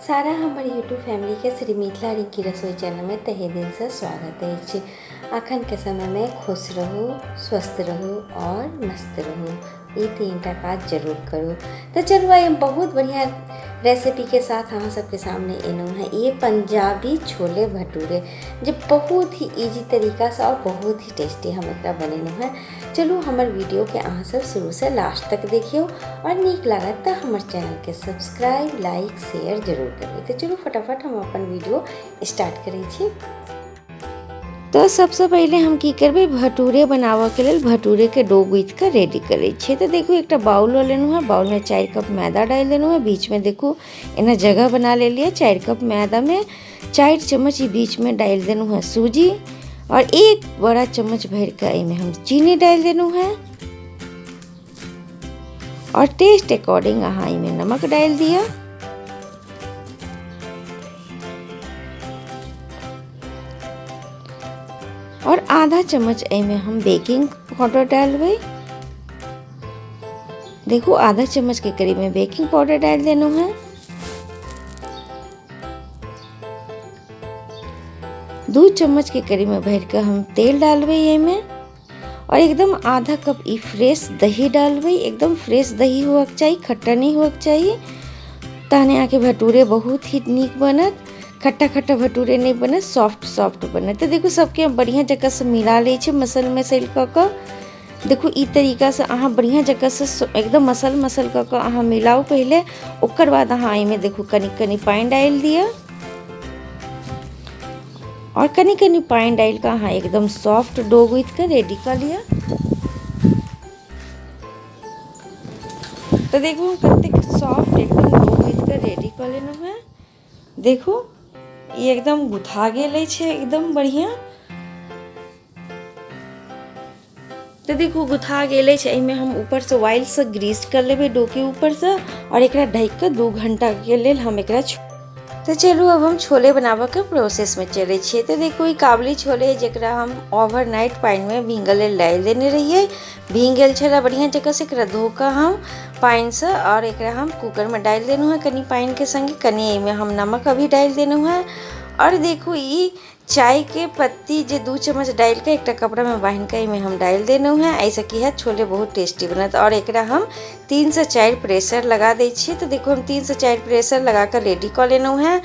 सारा हमर यूट्यूब फैमिलीके श्री मिथिला रिंकी रसोई चैनलमे तहे दिलसँ स्वागत अछि। अखनके समयमे खुश रहू, स्वस्थ रहू आओर मस्त रहू, ई तीनटा काज जरूर करू। तऽ चलू आइ हम बहुत बढ़िआँ रेसिपीके साथ अहाँ सबके सामने एलहुँ हेँ। ई पंजाबी छोले भटूरे जे बहुत ही इजी तरीकासँ आओर बहुत ही टेस्टी हम एकरा बनेलहुँ हेँ। चलू हमर वीडियोके अहाँ सब शुरूसँ लास्ट तक देखियौ आओर नीक लागत तऽ हमर चैनलके सब्सक्राइब, लाइक, शेयर जरूर करबै। तऽ चलू फटाफट हम अपन वीडियो स्टार्ट करै छी। तऽ सबसँ पहिले हम की करबै, भटूरे बनाबऽके लेल भटूरेके डो गुथि कऽ रेडी करै छियै। तऽ देखू एकटा बाउल लऽ लेलहुँ हेँ, बाउलमे 4 कप मैदा डालि देलहुँ हेँ। बीचमे देखू एना जगह बना लेलियै। 4 कप मैदामे 4 चम्मच ई बीचमे डालि देलहुँ हेँ सूजी और 1 बड़ा चम्मच भरि कऽ एहिमे हम चीनी डालि देलहुँ हेँ और टेस्ट अकॉर्डिंग अहाँ एहिमे नमक डालि दिअ। और आधा चम्मच एहिमे हम बेकिंग पाउडर डालबै। देखू आधा चम्मच के करीब में बेकिंग पाउडर डालि देलहुँ हेँ। 2 चम्मच के करीब में भरि कऽ हम तेल डालबै एहिमे और एकदम आधा कप ई फ्रेश दही डालबै। एकदम फ्रेश दही होबाक चाही, खट्टा नहि होबाक चाही, तहने अहाँके भटूरे बहुत ही नीक बनत। खट्टा खट्टा भटूरे नहि बनत, सॉफ्ट सॉफ्ट बनत। तऽ देखू सबके हम बढ़िआँ जकाँसँ मिला लै छी मसल मसल कऽ कऽ। देखू ई तरीकासँ अहाँ बढ़िआँ जकाँसँ एकदम मसल मसल कऽ कऽ अहाँ मिलाउ पहिले, ओकर बाद अहाँ एहिमे देखू कनि कनि पानि डालि दिअ और कनि कनि पानि डालि कऽ अहाँ एकदम सॉफ्ट डो गुथि कऽ रेडी कऽ लिअ। तऽ देखू हम कतेक सॉफ्ट एकदम डो गुथि कऽ रेडी कऽ लेलहुँ हेँ। देखू ई एकदम गुथा गेल अछि एकदम बढ़िआँ। तऽ देखू गुथा गेल अछि। एहिमे हम ऊपरसँ ऑइलसँ ग्रीस कऽ लेबै डोके ऊपरसँ और एकरा ढकि कऽ 2 घंटाके लेल हम एकरा। तऽ चलू अब हम छोले बनाबऽके प्रोसेसमे चलै छियै। तऽ देखू ई काबुली छोले जकरा हम ओवरनाइट पानिमे भींगऽ लेल डालि देने रहियै, भींग गेल छलै बढ़िआँ जकाँसँ। एकरा धो कऽ हम पानिसँ आओर एकरा हम कूकरमे डालि देलहुँ हेँ कनि पानिके सङ्गे। कनि एहिमे हम नमक अभी डालि देलहुँ हेँ। आओर देखू ई चायके पत्ती जे 2 चम्मच डालिके एकटा कपड़ामे बान्हिके एहिमे हम डालि देलहुँ हेँ। एहिसँ की हैत, छोले बहुत टेस्टी बनत। आओर एकरा हम 3 से 4 प्रेशर लगा दै छियै। तऽ देखू हम 3 से 4 प्रेशर लगा कऽ रेडी कऽ लेलहुँ हेँ।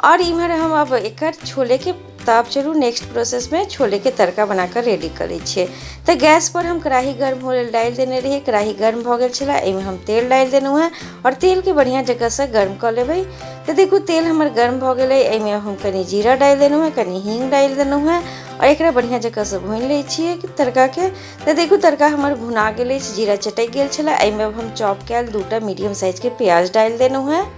आओर इम्हर हम अब एकर छोलेके तऽ आब चलू नेक्स्ट प्रोसेसमे छोलेके तड़का बना कऽ रेडी करै छियै। तऽ गैसपर हम कड़ाही गर्म होइ लेल डालि देने रहियै। कड़ाही गर्म भऽ गेल छलै, एहिमे हम तेल डालि देलहुँ हेँ आओर तेलके बढ़िआँ जकाँसँ गर्म कऽ लेबै। तऽ देखू तेल हमर गर्म भऽ गेलै। एहिमे हम कनि जीरा डालि देलहुँ हेँ, कनि हींग डालि देलहुँ हेँ आओर एकरा बढ़िआँ जकाँसँ भूनि लै छियै तड़काके। तऽ देखू तड़का हमर भुना गेल अछि, जीरा चटकि गेल छलै। एहिमे हम चॉप कयल 2टा मीडियम साइजके प्याज डालि देलहुँ हेँ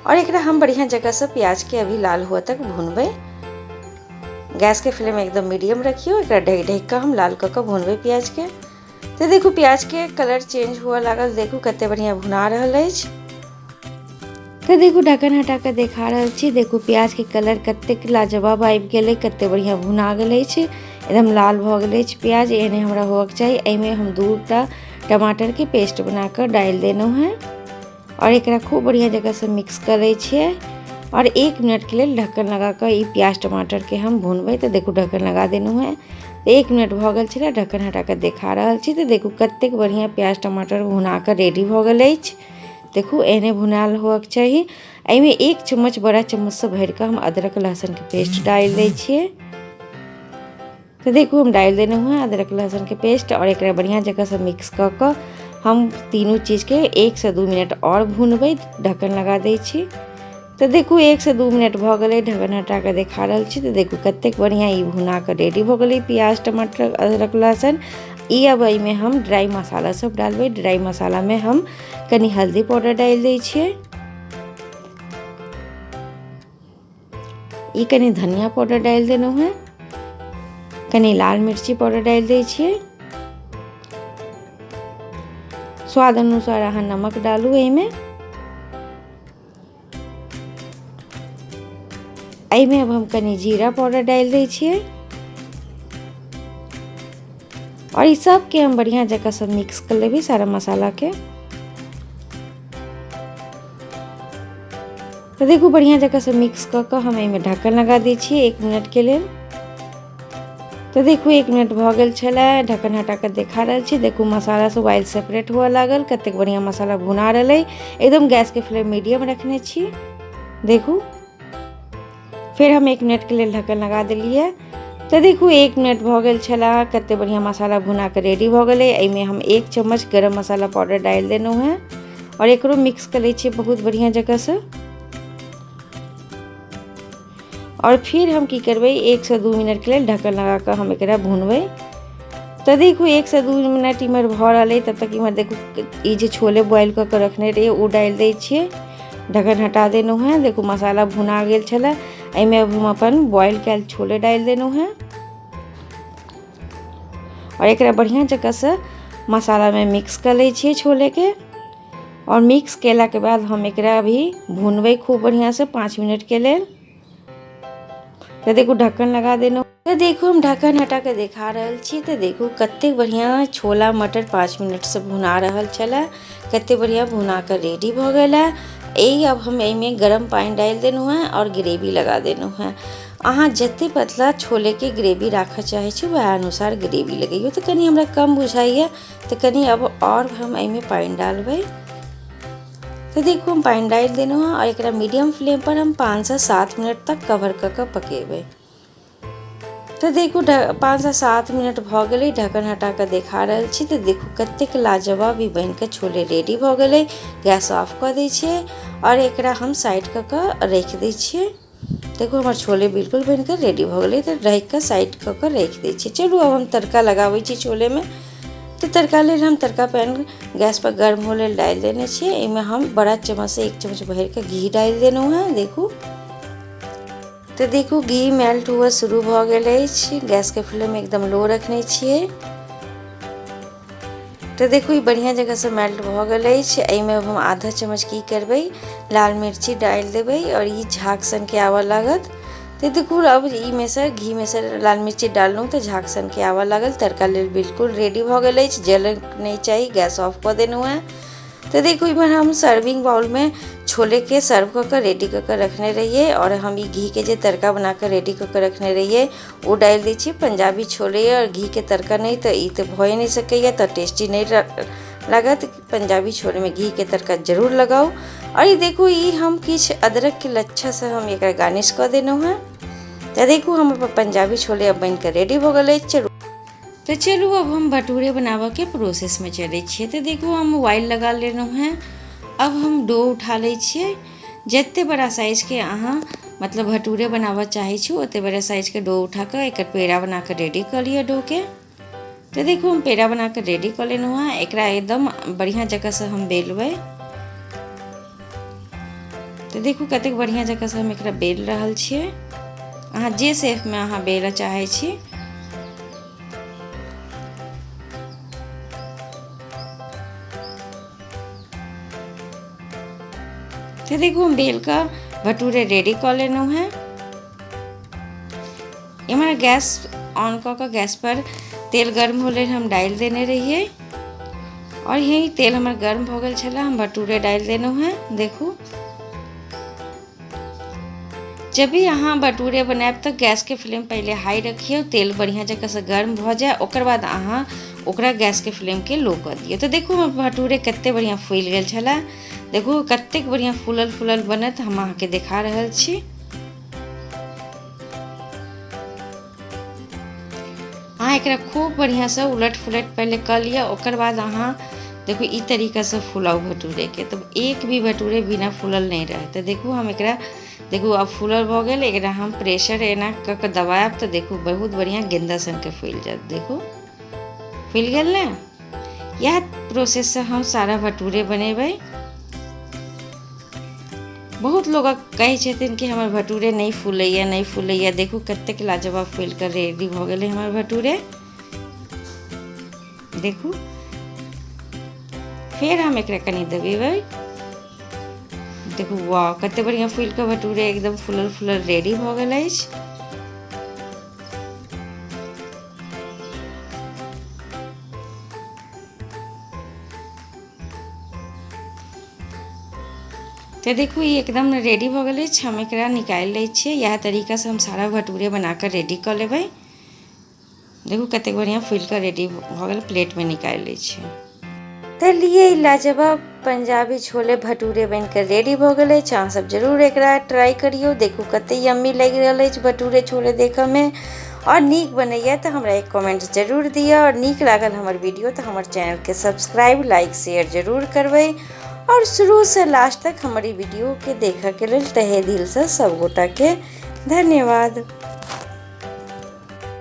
और एकरा हम बढ़िया जगह से प्याज के अभी लाल हुआ तक भुनबै। गैस के फ्लेम एकदम मीडियम रखियो, एकरा ढकि ढकि कऽ हम लाल कऽ कऽ भुनबै प्याज के। तऽ देखू प्याज के कलर चेंज हुआ लागल, देखू कते बढ़िया भुना रहल अछि। तऽ देखू ढक्कन हटा कऽ देखा रहल छी, देखू प्याज के कलर कतेक लाजवाब आबि गेलै, कते बढ़िया भुना गेल अछि, एकदम लाल भऽ गेल अछि प्याज। एहने हमरा होबक चाही। एहिमे हम 2टा टमाटर के पेस्ट बना कऽ डालि देलहुँ हेँ और एकरा खूब बढ़िया जगह से मिक्स करै छियै और 1 मिनट के लेल ढक्कन लगा कऽ ई प्याज टमाटर के हम भुनबै। तऽ देखू ढक्कन लगा देलहुँ हेँ, 1 मिनट भऽ गेल छलै, ढक्कन हटा कऽ देखा रहल छी। तऽ देखू कतेक बढ़िआँ प्याज टमाटर भुना कऽ रेडी भऽ गेल अछि। देखू एहने भुनायल होबक चाही। एहिमे 1 चम्मच बड़ा चम्मचसँ भरि कऽ हम अदरक लहसुनके पेस्ट डालि दै छियै। तऽ देखू हम डालि देलहुँ हेँ अदरक लहसुनके पेस्ट आओर एकरा बढ़िआँ जकाँसँ मिक्स कऽ कऽ हम तीनू चीजके 1 से 2 मिनट आओर भुनबै। ढक्कन लगा दै छी। तऽ देखू 1 से 2 मिनट भऽ गेलै, ढक्कन हटा कऽ देखा रहल छी। तऽ देखू कतेक बढ़िआँ ई भुना कऽ रेडी भऽ गेलै प्याज टमाटर अदरक लहसुन। ई अब एहिमे हम ड्राइ मसाला सब डालबै। ड्राइ मसालामे हम कनि हल्दी पाउडर डालि दै छियै, ई कनि धनिया पाउडर डालि देलहुँ हेँ, कनि लाल मिर्ची पाउडर डालि दै छियै, स्वाद अनुसार अहाँ नमक डालू एहिमे। एहिमे अब हम कनि जीरा पाउडर डालि दै छियै और ई सबके हम बढ़िआँ जकाँसँ मिक्स कऽ लेबै सारा मसालाके। तऽ देखू बढ़िआँ जकाँसँ मिक्स कऽ कऽ हम एहिमे ढक्कन लगा दै छियै 1 मिनटके लेल। तऽ देखू 1 मिनट भऽ गेल छलै, ढक्कन हटा कऽ देखा रहल छी। देखू मसाला सब ऑयल सेपरेट हुअ लागल, कतेक बढ़िआँ मसाला भुना रहलै। एकदम गैसके फ्लेम मीडियम रखने छी। देखू फेर हम 1 मिनटके लेल ढक्कन लगा देलियै। तऽ देखू 1 मिनट भऽ गेल छलै, कतेक बढ़िआँ मसाला भुना कऽ रेडी भऽ गेलै। एहिमे हम 1 चम्मच गरम मसाला पाउडर डालि देलहुँ हेँ आओर एकरो मिक्स कऽ लै छियै बहुत बढ़िआँ जकाँसँ। आओर फिर हम की करबै, 1 से 2 मिनटके लेल ढक्कन लगा कऽ हम एकरा भुनबै। तऽ देखू 1 से 2 मिनट इम्हर भऽ रहलै, तब तक इम्हर देखू ई जे छोले बॉयल कऽ कऽ रखने रहियै ओ डालि दै छियै। ढक्कन हटा देलहुँ हेँ। देखू मसाला भुना गेल छलै, एहिमे अब हम अपन बॉयल कयल छोले डालि देलहुँ हेँ आओर एकरा बढ़िआँ जकाँसँ मसालामे मिक्स कऽ लै छियै छोलेके। आओर मिक्स केलाके बाद हम एकरा अभी भुनबै खूब बढ़िआँसँ 5 मिनटके लेल। तऽ देखू ढक्कन लगा देलहुँ। तऽ देखू हम ढक्कन हटा कऽ देखा रहल छी। तऽ देखू कतेक बढ़िआँ छोला मटर 5 मिनटसँ भुना रहल छलै, कतेक बढ़िआँ भुना कऽ रेडी भऽ गेल है। एहि अब हम एहिमे गरम पानि डालि देलहुँ हेँ आओर ग्रेवी लगा देलहुँ हेँ। अहाँ जतेक पतला छोलेके ग्रेवी राखऽ चाहै छी वएह अनुसार ग्रेवी लगैयौ। तऽ कनि हमरा कम बुझाइए तऽ कनि अब आओर हम एहिमे पानि डालबै। तऽ देखू हम पानि डालि देलहुँ हेँ आओर एकरा मीडियम फ्लेम पर हम 5 से 7 मिनट तक कवर कऽ कऽ पकेबै। तऽ देखू 5 से 7 मिनट भऽ गेलै, ढक्कन हटा कऽ देखा रहल छी। तऽ देखू कतेक लाजवाब ई बनि कऽ छोले रेडी भऽ गेलै। गैस ऑफ कऽ दै छियै आओर एकरा हम साइड कऽ कऽ राखि दै छियै। देखू हमर छोले बिल्कुल बनि कऽ रेडी भऽ गेलै। तऽ राखि कऽ साइड कऽ कऽ राखि दै छियै। चलू आब हम तड़का लगाबै छी छोलेमे। तऽ तड़का लेल हम तड़का पैन गैस पर गर्म हो लेल डालि देने छियै। एहिमे हम बड़ा चम्मचसँ 1 चम्मच भरि कऽ घी डालि देलहुँ हेँ। देखू तऽ देखू घी मेल्ट हुअ शुरू भऽ गेल अछि। गैसके फ्लेम एकदम लो रखने छियै। तऽ देखू ई बढ़िआँ जगहसँ मेल्ट भऽ गेल अछि। एहिमे हम आधा चम्मच की करबै, लाल मिर्ची डालि देबै आओर ई झाग सनके आबऽ लागत। तऽ देखू अब ई से घीमे से लाल मिर्ची डाललहुँ तऽ झाग सनके आबऽ लागल। तड़का लेल बिल्कुल रेडी भऽ गेल अछि, जलन नहि चाही। गैस ऑफ कऽ देलहुँ हेँ। तऽ देखू इम्हर हम सर्विंग बाउलमे छोलेके सर्व कऽ कऽ रेडी कऽ कऽ रखने रहियै आओर हम ई घीके जे तड़का बना कऽ रेडी कऽ कऽ रखने रहियै ओ डालि दै छियै। पंजाबी छोले आओर घीके तड़का नहि तऽ ई तऽ भए नहि सकैए, तऽ टेस्टी नहि लागत। पंजाबी छोलेमे घीके तड़का जरूर लगाउ। आओर ई देखू ई हम किछु अदरकके लच्छासँ हम एकरा गार्निश कऽ देलहुँ हेँ। तऽ देखू हम अपन पंजाबी छोले अब बनि कऽ रेडी भऽ गेल अछि। तऽ चलू अब हम भटूरे बनाबऽके प्रोसेसमे चलै छियै। तऽ देखू हम ऑयल लगा लेलहुँ हेँ। अब हम डो उठा लै छियै। जतेक बड़ा साइजके अहाँ मतलब भटूरे बनाबऽ चाहै छी ओतेक बड़ा साइजके डो उठा कऽ एकर पेड़ा बना कऽ रेडी कऽ लिअ डोके। तऽ देखू हम पेड़ा बना कऽ रेडी कऽ लेलहुँ हेँ। एकरा एकदम बढ़िआँ जकाँसँ हम बेलबै। तऽ देखू कतेक बढ़िआँ जकाँसँ हम एकरा बेल रहल छियै। अहाँ जे शेपमे अहाँ बेलऽ चाहै छी। तऽ देखू हम बेल कऽ भटूरे रेडी कऽ लेलहुँ हेँ। इम्हर गैस ऑन कऽ कऽ गैस पर तेल गर्म हो लेल हम डालि देने रहियै आओर यही तेल हमर गर्म भऽ गेल छलै। हम भटूरे डालि देलहुँ हेँ। देखू जब भी अहाँ भटूरे बनायब तऽ गैसके फ्लेम पहिले हाई रखियौ, तेल बढ़िआँ जकाँसँ गर्म भऽ जाय ओकर बाद अहाँ ओकरा गैसके फ्लेमके लो कऽ दियौ। तऽ देखू हमर भटूरे कतेक बढ़िआँ फूलि गेल छलै। देखू कतेक बढ़िआँ फूलल फूलल बनत, हम अहाँके देखा रहल छी। अहाँ एकरा खूब बढ़िआँसँ उलट फुलट पहिले कऽ लिअ, ओकर बाद अहाँ देखू ई तरीकासँ फुलाउ भटूरेके, तऽ एक भी भटूरे बिना फूलल नहि रहत। तऽ देखू हम एकरा देखू अब फूलल भऽ गेल। एकरा हम प्रेशर एना कऽ कऽ दबायब तऽ देखू बहुत बढ़िआँ गेंदा सनके फूलि जायत। देखू फूलि गेल ने। इएह प्रोसेससँ हम सारा भटूरे बनेबै। बहुत लोग कहै छथिन कि हमर भटूरे नहि फूलैए नहि फूलैए। देखू कतेक लाजवाब फूलि कऽ रेडी भऽ गेलै हमर भटूरे। देखू फेर हम एकरा कनि दबेबै। देखू वाह कतेक बढ़िआँ फूलि कऽ भटूरे एकदम फूलल फूलल रेडी भऽ गेल अछि। तऽ देखू, ई एकदम रेडी भऽ गेल अछि। हम एकरा निकालि लै छियै। इएह तरीकासँ हम सारा भटूरे बनाकऽ रेडी कऽ लेबै। देखू, कतेक बढ़िआँ फुलि कऽ रेडी भऽ गेल। प्लेटमे निकालि लै छियै। तऽ लिए, ई लाजवाब पंजाबी छोले भटूरे बनिकऽ रेडी भऽ गेल अछि। अहाँसभ जरूर एकरा ट्राइ करियौ। देखू, कतेक यम्मी लागि रहल अछि भटूरे छोले देखऽमे। आओर नीक बनैया तऽ हमरा एक कमेंट जरूर दिअ। आओर नीक लागल हमर वीडियो तऽ हमर चैनलके सब्सक्राइब, लाइक, शेयर जरूर करबै। आओर शुरूसँ लास्ट तक हमर ई वीडियोके देखऽके लेल तहे दिलसँ सभगोटाके धन्यवाद।